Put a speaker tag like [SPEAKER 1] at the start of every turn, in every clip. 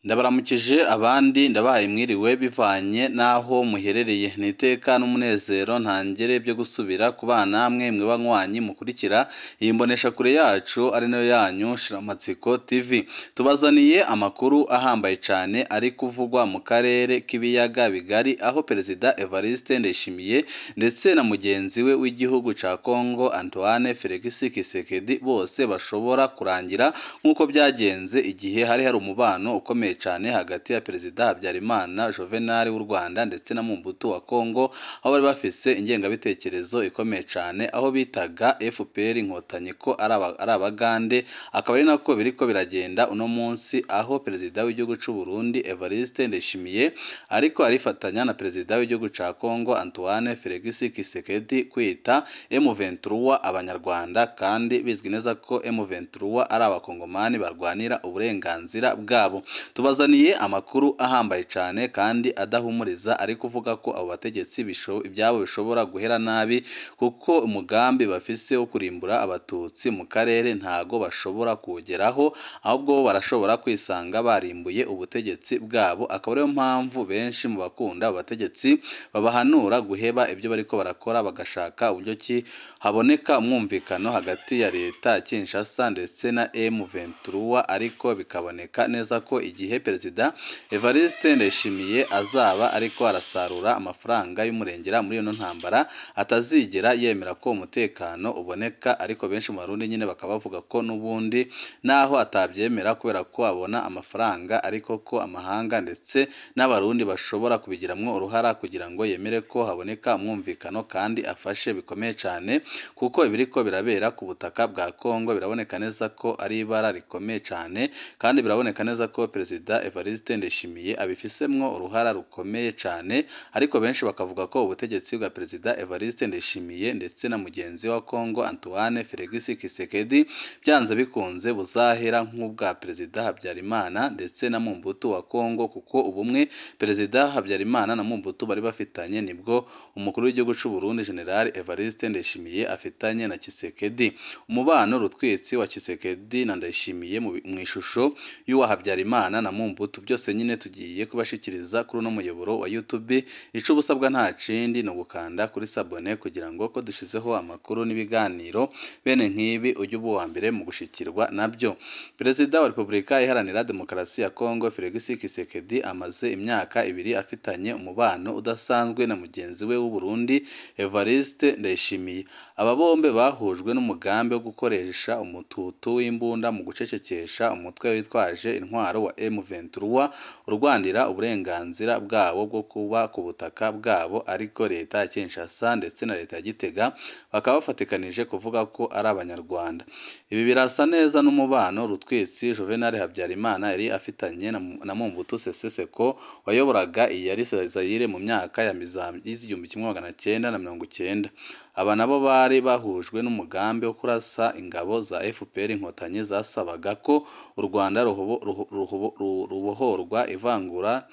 [SPEAKER 1] Ndabaramukije abandi ndabahaye mwiriwe bivanye n'aho muherereye. Ni iteka n'umunezero ntangere byo gusubira ku bana namwe mwe banywanyi mukurikira iyi mboneshakure yacu ari nayo yanyu Shiramatsiko TV. Tubazaniye amakuru ahambaye cyane ari kuvugwa mu karere k'ibiyaga bigari, aho Perezida Evariste Ndayishimiye ndetse na mugenzi we w'igihugu cya Congo Antoine Felix Tshisekedi bose bashobora kurangira nk'uko byagenze igihe hari hari umubano ukomeye cyane hagati ya Perezida Habyarimana Juvenal w'u Rwanda ndetse na Mobutu wa Congo, aho bari bafise ingengabitekerezo ikomeye cyane, aho bitaga FPR Inkotanyi ko ari Abagande. Akaba ari nako biriko biragenda uno munsi, aho Perezida w'igihugu cy'u Burundi Evariste Ndayishimiye ariko arifatanya na Perezida w'igihugu cya Congo Antoine Felix Tshisekedi kwita M23 Abanyarwanda, kandi bizwi neza ko M23 ari Abakongomani barwanira uburenganzira bwabo. Tubazaniye amakuru ahambaye cyane kandi adahumuriza, ari kuvuga ko abo bategetsi ibyabo bishobora guhera nabi, kuko umugambi bafise wo kurimbura Abatutsi mu karere ntago bashobora kuwugeraho, ahubwo bo barashobora kwisanga barimbuye ubutegetsi bwabo. Akaba ariyo mpamvu benshi mu bakunda abo bategetsi babahanura guheba ibyo bariko barakora, bagashaka uburyo ki haboneka umwumvikano hagati ya leta ya Kinshasa ndetse na M23. Ariko bikaboneka neza ko igihe Perezida Evariste Ndayishimiye azaba ariko arasarura amafaranga y'umurengera muri ino ntambara, atazigera yemera ko umutekano uboneka. Ariko benshi mu Barundi nyine bakaba bavuga ko n'ubundi naho atabyemera kubera ko abona amafaranga, ariko ko amahanga ndetse n'Abarundi bashobora kubigiramwo uruhara kugira ngo yemere ko haboneka umwumvikano kandi afashe bikomeye cyane, kuko ibiriko birabera ku butaka bwa Congo biraboneka neza ko ari ibara rikomeye cyane, kandi biraboneka neza ko Perezida Evariste Ndayishimiye abifisemwo uruhara rukomeye cyane. Ariko benshi bakavuga ko ubutegetsi bwa Perezida Evariste Ndayishimiye ndetse na mugenzi wa Congo Antoine Felix Tshisekedi byanze bikunze buzahera nk'ubwa Perezida Habyarimana ndetse na Mobutu wa Congo, kuko ubumwe Perezida Habyarimana na Mobutu bari bafitanye nibwo umukuru w'igihugu cy'u Burundi General Evariste Ndayishimiye afitanye na Tshisekedi. Umubano rutwitsi wa Tshisekedi na Ndayishimiye mu ishusho y'uwa Habyarimana na Mobutu, byose nyine tugiye kubashikiriza kuri uno muyoboro wa YouTube. Ico ubusabwa nta kindi ni ugukanda kuri sabone kugira ngo ko dushizeho amakuru n'ibiganiro bene nk'ibi ujye uba uwa mbere mu gushikirwa nabyo. Perezida wa Repubulika Iharanira Demokarasi ya Congo Felix Tshisekedi amaze imyaka 2 afitanye umubano udasanzwe na mugenzi we w'u Burundi Evariste Ndayishimiye. Aba bombe bahujwe n'umugambi wo gukoresha umututu w'imbunda mu gucecekesha umutwe witwaje intwaro wa M23 urwanira uburenganzira bwabo bwo kuba ku butaka bwabo. Ariko leta ya Kinshasa ndetse na leta ya Gitega bakaba bafatikanije kuvuga ko ari Abanyarwanda. Ibi birasa neza n'umubano rutwitsi Juvenal Habyarimana yari afitanye na Mobutu Sese Seko wayoboraga iyi yari Zaire mu myaka ya 1990. Aba nabo bari bahujwe n'umugambi wo kurasa ingabo za FPR Inkotanyi zasabaga ko u Rwanda rubohorwa ivangura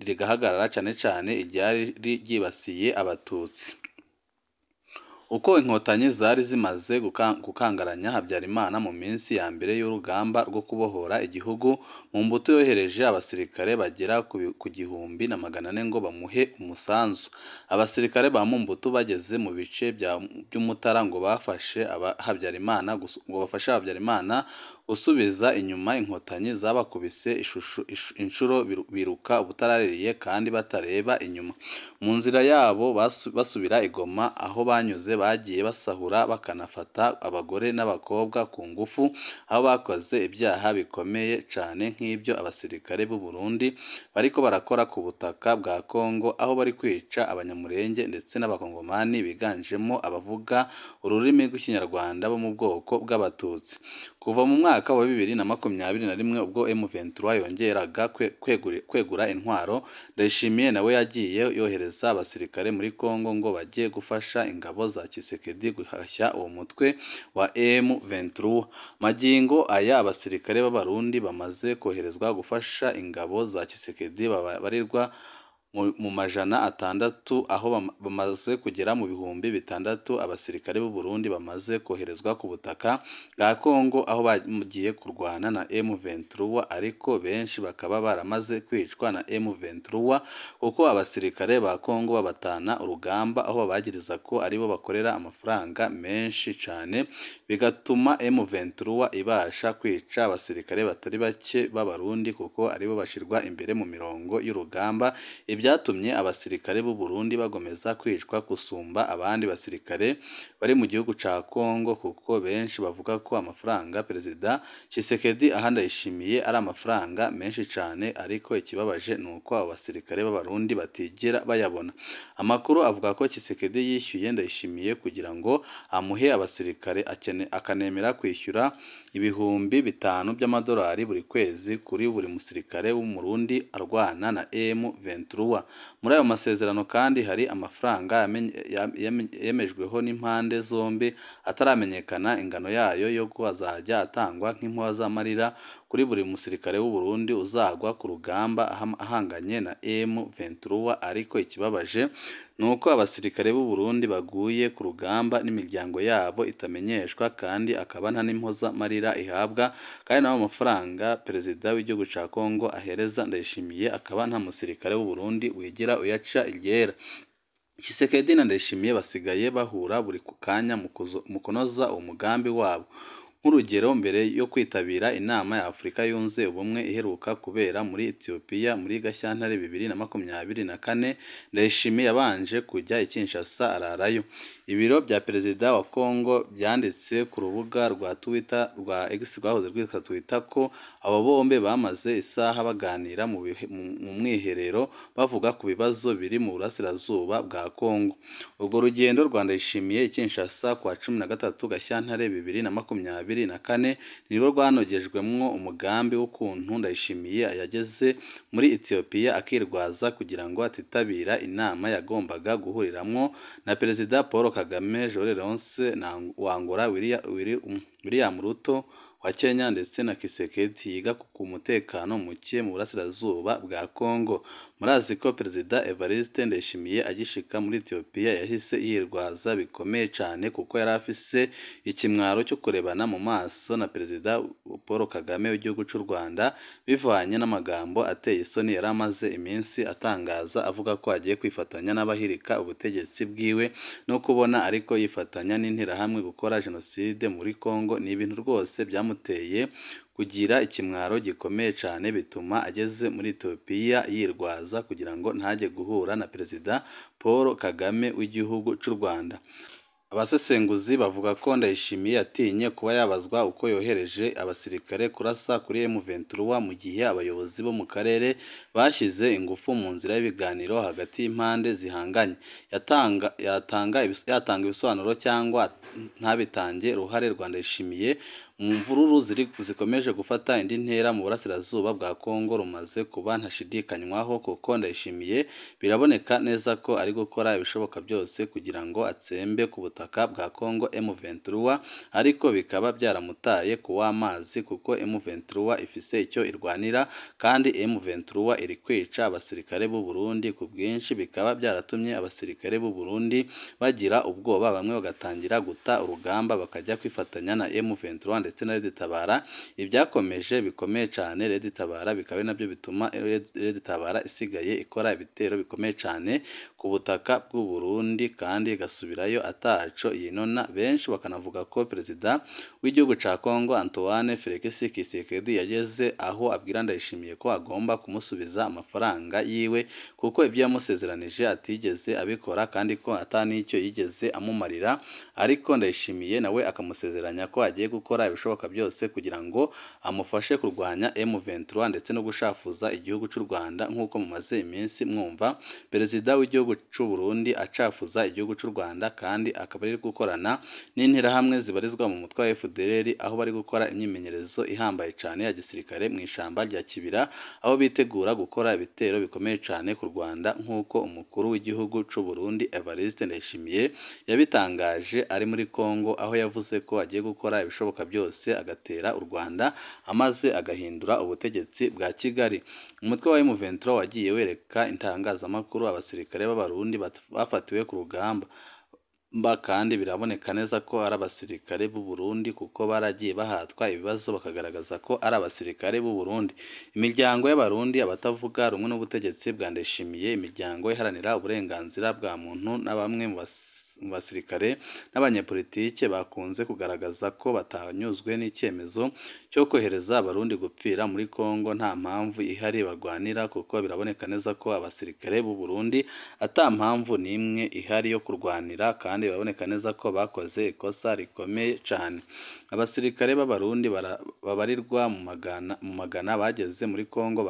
[SPEAKER 1] rigahagarara, cyane cyane iryari ryibasiye Abatutsi. Uko Inkotanyi zari zimaze gukangaranya Habyarimana mu minsi ya mbere y'urugamba rwo kubohora igihugu, Mobutu yohereje abasirikare bagera ku 1400 ngo bamuhe umusanzu. Abasirikare ba Mobutu bageze mu bice by'Umutara ngo bafashe Habyarimana gusubiza inyuma Inkotanyi zabakubise inshuro biruka ubutaraririye kandi batareba inyuma. Mu nzira yabo basubira i Goma, aho banyuze bagiye basahura bakanafata abagore n'abakobwa ku ngufu, aho bakoze ibyaha bikomeye cyane nk'ibyo abasirikare b'u Burundi bariko barakora ku butaka bwa Congo, aho bari kwica Abanyamurenge ndetse n'Abakongomani biganjemo abavuga ururimi rw'Ikinyarwanda bo mu bwoko bw'Abatutsi. Kuva mu mwaka wa 2021 ubwo M23 yongeraga kwegura intwaro, Ndayishimiye nawe yagiye yohereza abasirikare muri Congo ngo bajye gufasha ingabo za Tshisekedi guhashya uwo mutwe wa M23. Magingo aya abasirikare b'Abarundi bamaze koherezwa gufasha ingabo za Tshisekedi babarirwa mu 600 aho bamaze kugera mu 6000 abasirikare b'u Burundi bamaze koherezwa ku butaka bwa Kongo aho bagiye kurwana na M23, ariko benshi bakaba baramaze kwicwa na M23 kuko abasirikare ba Kongo babatana urugamba aho babagiriza ko aribo bakorera amafaranga menshi cyane, bigatuma M23 ibasha kwica abasirikare batari bake b'Abarundi kuko aribo bashirwa imbere mu mirongo y'urugamba, ibyatumye abasirikare b'u Burundi bagomeza kwicwa gusumba abandi basirikare bari mu gihugu ca Kongo, kuko benshi bavuga ko amafaranga Perezida Tshisekedi aha Ndayishimiye ari amafaranga menshi cyane, ariko ikibabaje ni uko abo basirikare b'Abarundi batigera bayabona. Amakuru avuga ko Tshisekedi yishyuye Ndayishimiye kugira ngo amuhe abasirikare akanemera kwishyura 5000 by'amadolari buri kwezi kuri buri musirikare w'Umurundi arwana na M23. Muri ayo masezerano kandi hari amafaranga yemejweho n'impande zombi ataramenyekana ingano yayo yo kuzajya atangwa nk'impozamarira kuri buri musirikare w'u Burundi uzagwa ku rugamba ahanganye na M23, ariko ikibabaje ni uko abasirikare b'u Burundi baguye ku rugamba n'imiryango yabo itamenyeshwa kandi akaba nta n'impozamarira ihabwa, kandi n'ayo mafaranga Perezida w'igihugu ca Kongo ahereza Ndayishimiye akaba nta musirikare w'u Burundi wigira uyaca iryera. Tshisekedi na Ndayishimiye basigaye bahura buri kanya mu kunoza umugambi wabo. Nk'urugero, mbere yo kwitabira inama ya Afurika yunze ubumwe iheruka kubera muri Ethiopia muri Gashyantare 2024, Ndayishimiye yabanje kujya i Kinshasa ararayo. Ibiro bya Perezida wa Kongo byanditse ku rubuga rwa Twitter rwa X rwahoze rwitwa Twitter ko abo bombi bamaze isaha baganira mu mwiherero bavuga ku bibazo biri mu burasirazuba bwa Kongo. Urwo rugendo rwa Ndayishimiye i Kinshasa kwa 13 Gashyantare 2024 nirwo rwanogejwemwo umugambi w'ukuntu Ndayishimiye yageze muri Ethiopia akirwaza kugira ngo atitabira inama yagombaga guhuriramwo na Perezida Paul Kagame, Joel Leonce wa Angola, William Ruto wa Kenya ndetse na Tshisekedi yiga ku mutekano muke mu burasirazuba bwa Kongo. Murazi ko Perezida Evariste Ndayishimiye agishika muri Ethiopia yahise yirwaza bikomeye cyane kuko yari afise ikimwaro cyo kurebana mu maso na Perezida Paul Kagame w'igihugu cy'u Rwanda, bivanye n'amagambo ateye isoni yari amaze iminsi atangaza avuga ko agiye kwifatanya n'abahirika ubutegetsi bwiwe no kubona ariko yifatanya n'interahamwe gukora jenoside muri Kongo. Ni ibintu rwose byamuteye kugira ikimwaro gikomeye cyane, bituma ageze muri Ethiopia yirwaza kugira ngo ntajye guhura na Perezida Paul Kagame w'igihugu cy'u Rwanda. Abasesenguzi bavuga ko Ndayishimiye yatinye kuba yabazwa uko yohereje abasirikare kurasa kuri M23 mu gihe abayobozi bo mu karere bashyize ingufu mu nzira y'ibiganiro hagati y'impande zihanganye. Yatanga ibisobanuro cyangwa ntabitange, uruhare rwa Ndayishimiye mu mvururu zikomeje gufata indi ntera mu burasirazuba bwa Kongo rumaze kuba ntashidikanywaho, kuko Ndayishimiye biraboneka neza ko ari gukora ibishoboka byose kugira ngo atsembe ku butaka bwa Kongo M23, ariko bikaba byaramutaye ku w'amazi kuko M23 ifise icyo irwanira kandi M23 iri kwica abasirikare b'u Burundi ku bwinshi, bikaba byaratumye abasirikare b'u Burundi bagira ubwoba, bamwe bagatangira guta urugamba bakajya kwifatanya na M23 ndetse na Red Tabara. Ibyakomeje bikomeye cyane Red Tabara, bikaba nabyo bituma Red Tabara isigaye ikora ibitero bikomeye cyane ku butaka bw'u Burundi kandi igasubirayo ataco yinona. Benshi bakanavuga ko Perezida w'igihugu ca Kongo Antoine Felix Tshisekedi yageze aho abwira Ndayishimiye ko agomba kumusubiza amafaranga yiwe kuko ibyo yamusezeranije atigeze abikora kandi ko atanicyo yigeze amumarira, ariko Ndayishimiye nawe akamusezeranya ko agiye gukora ibishoboka byose kugira ngo amufashe kurwanya M23 ndetse no gushafuza igihugu cy'u Rwanda, nk'uko mumaze iminsi mwumva Perezida w'igihugu gihugu c'u Burundi acafuza igihugu c'u Rwanda, kandi akaba ari gukorana n'interahamwe zibarizwa mu mutwe wa FDLR, aho bari gukora imyimenyerezo ihambaye cane ya gisirikare mu ishamba rya Kibira, aho bitegura gukora ibitero bikomeye cane ku Rwanda, nk'uko umukuru w'igihugu c'u Burundi Evariste Ndayishimiye yabitangaje ari muri Kongo, aho yavuze ko agiye gukora ibishoboka byose agatera u Rwanda amaze agahindura ubutegetsi bwa Kigali. Umutwe wa M23 wagiye wereka itangazamakuru abasirikare b'Abarundi bafatiwe ku rugamba mba, kandi biraboneka neza ko ari abasirikare b'u Burundi, kuko baragiye bahatwa ibibazo bakagaragaza ko ari abasirikare b'u Burundi. Imiryango y'Abarundi, abatavuga rumwe n'ubutegetsi bwa Ndayishimiye, imiryango iharanira uburenganzira bwa muntu na bamwe mu basirikare n'abanyepolitike bakunze kugaragaza ko batanyuzwe n'icyemezo cyo kohereza Abarundi gupfira muri Kongo nta mpamvu ihari barwanira, kuko biraboneka neza ko abasirikare b'u Burundi ata mpamvu n'imwe ihari yo kurwanira, kandi biraboneka neza ko bakoze ikosa rikomeye cane. Abasirikare b'Abarundi babarirwa mu magana bageze muri Kongo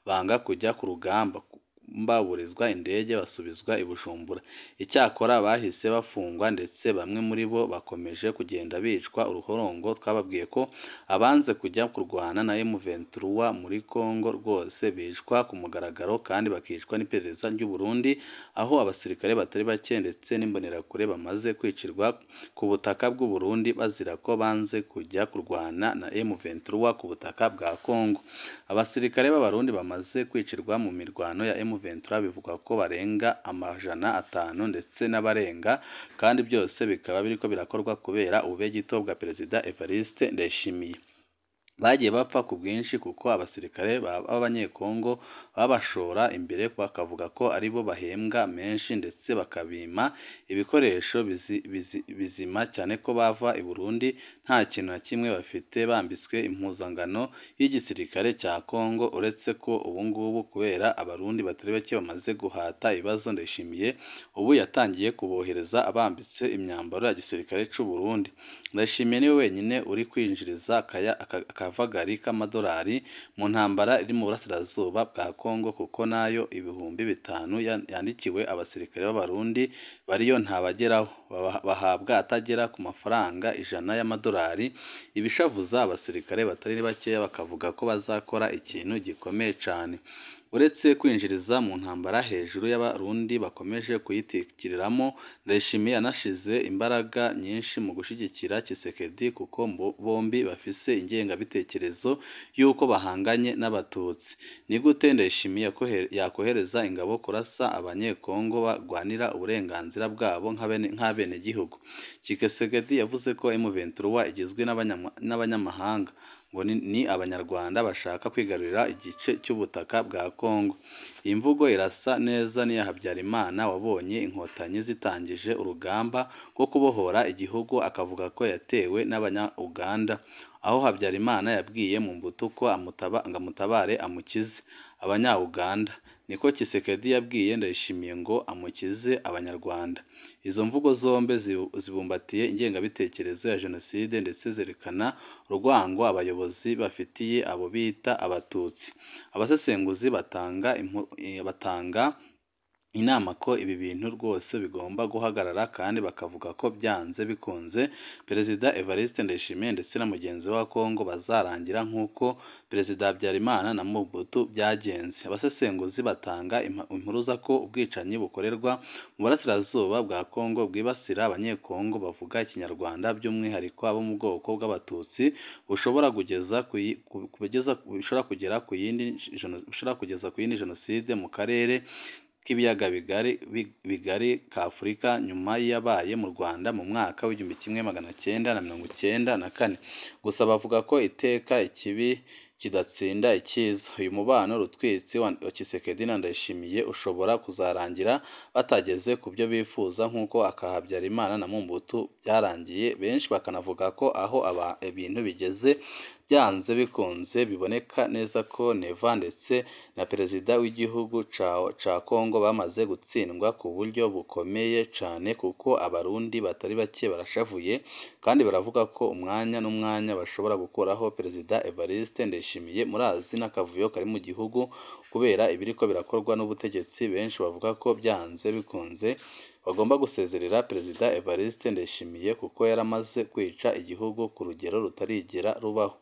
[SPEAKER 1] banga kujya ku rugamba, baburizwa indege basubizwa i Bujumbura. Icyakora bahise bafungwa, ndetse bamwe muri bo bakomeje kugenda bicwa uruhorongo. Twababwiye ko abanze kujya kurwana na M23 muri Kongo rwose bicwa ku mugaragaro, kandi bakicwa n'iperereza ry'u Burundi, aho abasirikare batari bake ndetse n'imbonerakure bamaze kwicirwa ku butaka bw'u Burundi bazira ko banze kujya kurwana na M23 ku butaka bwa Kongo. Abasirikare b'Abarundi bamaze kwicirwa mu mirwano ya M23 bivugwa ko barenga 500 ndetse n'abarenga, kandi byose bikaba biriko birakorwa kubera ububegito bwa Perezida Evariste Ndayishimiye. Bagiye bapfa ku bwinshi kuko abasirikare b'Abanyekongo babashora imbere bakavuga ko aribo bahembwa menshi, ndetse bakabima ibikoresho bizima, cyane ko bava i Burundi nta kintu na kimwe bafite, bambitswe impuzangano y'igisirikare cya Kongo. Uretse ko ubu ngubu kubera Abarundi batari bake bamaze guhata ibibazo, Ndayishimiye ubu yatangiye kubohereza abambitse imyambaro ya gisirikare c'u Burundi. Ndayishimiye niwe wenyine uri kwinjiriza akavagari k'amadolari mu ntambara iri mu burasirazuba bwa Kongo, kuko nayo 5000 yandikiwe abasirikare b'Abarundi bariyo ntabageraho, bahabwa atagera ku mafaranga 100 y'amadolari. Ibishavuza abasirikare batari bakeya bakavuga ko bazakora ikintu gikomeye cane. Uretse kwinjiriza mu ntambara hejuru y'Abarundi bakomeje kuyitikiriramo, Ndayishimiye yanashize imbaraga nyinshi mu gushyigikira Tshisekedi, kuko bombi bafise ingengabitekerezo y'uko bahanganye n'Abatutsi. Ni gute Ndayishimiye yakohereza ingabo kurasa Abanyekongo barwanira uburenganzira bwabo nk'abenegihugu? Tshisekedi yavuze ko M23 igizwe n'abanyamahanga, ngo ni Abanyarwanda bashaka kwigarurira igice cy'ubutaka bwa Kongo. Iyi mvugo irasa neza n'iya Habyarimana wabonye Inkotanyi zitangije urugamba rwo kubohora igihugu, akavuga ko yatewe n'Abanya-Uganda, aho Habyarimana yabwiye Mobutu ko amutabare amukize Abanya-Uganda. Niko Tshisekedi yabwiye Ndayishimiye ngo amukize Abanyarwanda. Izo mvugo zombi zibumbatiye ingengabitekerezo ya Jenoside, ndetse zerekana urwango abayobozi bafitiye abo bita Abatutsi. Abasesenguzi batanga inama ko ibi bintu rwose bigomba guhagarara, kandi bakavuga ko byanze bikunze Perezida Evariste Ndayishimiye ndetse na mugenzi we wa Kongo bazarangira nk'uko Perezida Habyarimana na Mobutu byagenze. Abasesenguzi batanga impuruza ko ubwicanyi bukorerwa mu burasirazuba bwa Kongo bwibasira Abanyekongo bavuga Ikinyarwanda, by'umwihariko abo mu bwoko bw'Abatutsi, bushobora kugeza ku yindi jenoside mu karere k'ibiyaga bigari ka Afurika nyuma yabaye mu Rwanda mu mwaka w'1994. Gusa bavuga ko iteka ikibi kidatsinda icyiza. Uyu mubano rutwitsi wa Tshisekedi na Ndayishimiye ushobora kuzarangira batageze ku byo bifuza, nk'uko aka Habyarimana na Mobutu byarangiye. Benshi bakanavuga ko aho ibintu bigeze byanze bikunze biboneka neza ko Neva ndetse na perezida w'igihugu ca Congo bamaze gutsindwa ku buryo bukomeye cane, kuko abarundi batari bake barashavuye kandi baravuga ko umwanya n'umwanya bashobora gukuraho perezida Evariste Ndayishimiye. Murazi n'akavuyo kari mu gihugu kubera ibiriko birakorwa n'ubutegetsi, benshi bavuga ko byanze bikunze bagomba gusezerera perezida Evariste Ndayishimiye kuko yaramaze kwica igihugu ku rugero rutarigera rubaho.